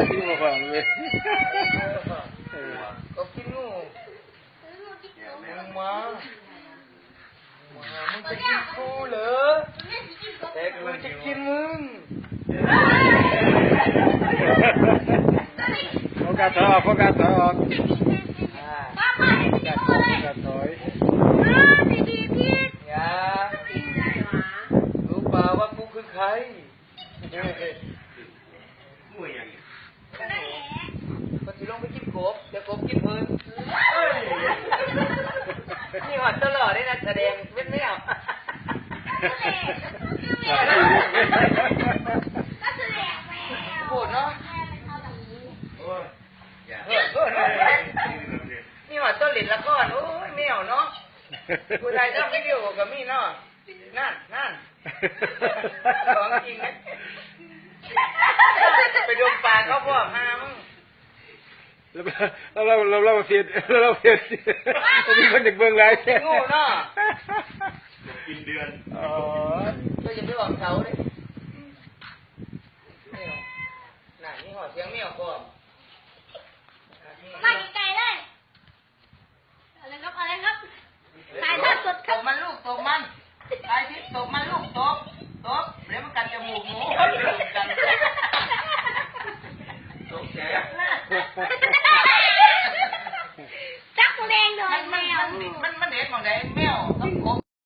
ບໍ່ຟັງເລີຍ ເອີ ກໍກິນງູ ມຶງມາ ມາ ມຶງຈະກິນກູເລີ ແຕ່ກູຈະກິນມຶງ. ໂຟກັສຖອຍອອກ ໂຟກັສຖອຍອອກ ອ່າ ໂຟກັສຖອຍ ໂຟກັສຖອຍ ຢ່າ ຮູ້ເປົ່າວ່າກູຄືໃຜ? ງູຫຍັງນີ້? ເພິ່ນຊິລົງໄປກິນກົບ ແຕ່ກົບກິນເພິ່ນ. ເຮີ້ຍ ມີຮອດຕະຫຼໍ່ເດ້ ນັກສະແດງເປັນແມວ ໂຫດເນາະ. ໂອ້ຍ ເຮີ້ຍ ເຮີ້ຍ ເຮີ້ຍ ມີຮອດຕອນຫຼິ້ນລະຄອນ ໂອ້ຍ ແມວເນາະ ຜູ້ໃດທຳວິດີໂອກໍມີເນາະ. ນັ້ນ ນັ້ນ ຂອງຈິງນະ ໄປດົມປາເຂົາພ້ອມ ຫາມຶງ. ແລ້ວ ແລ້ວ ແລ້ວ ແລ້ວເຟດ ແລ້ວເຟດ ບໍ່ມີຄົນຢາກເບິ່ງຫຼາຍ ໂງ່ເນາະ ກິນເດືອນ ອໍ ເຈົ້າຢ່າໄປອອກເຂົາເດ້. ນັ້ນ ມີຮອດສຽງແມວພ້ອມ.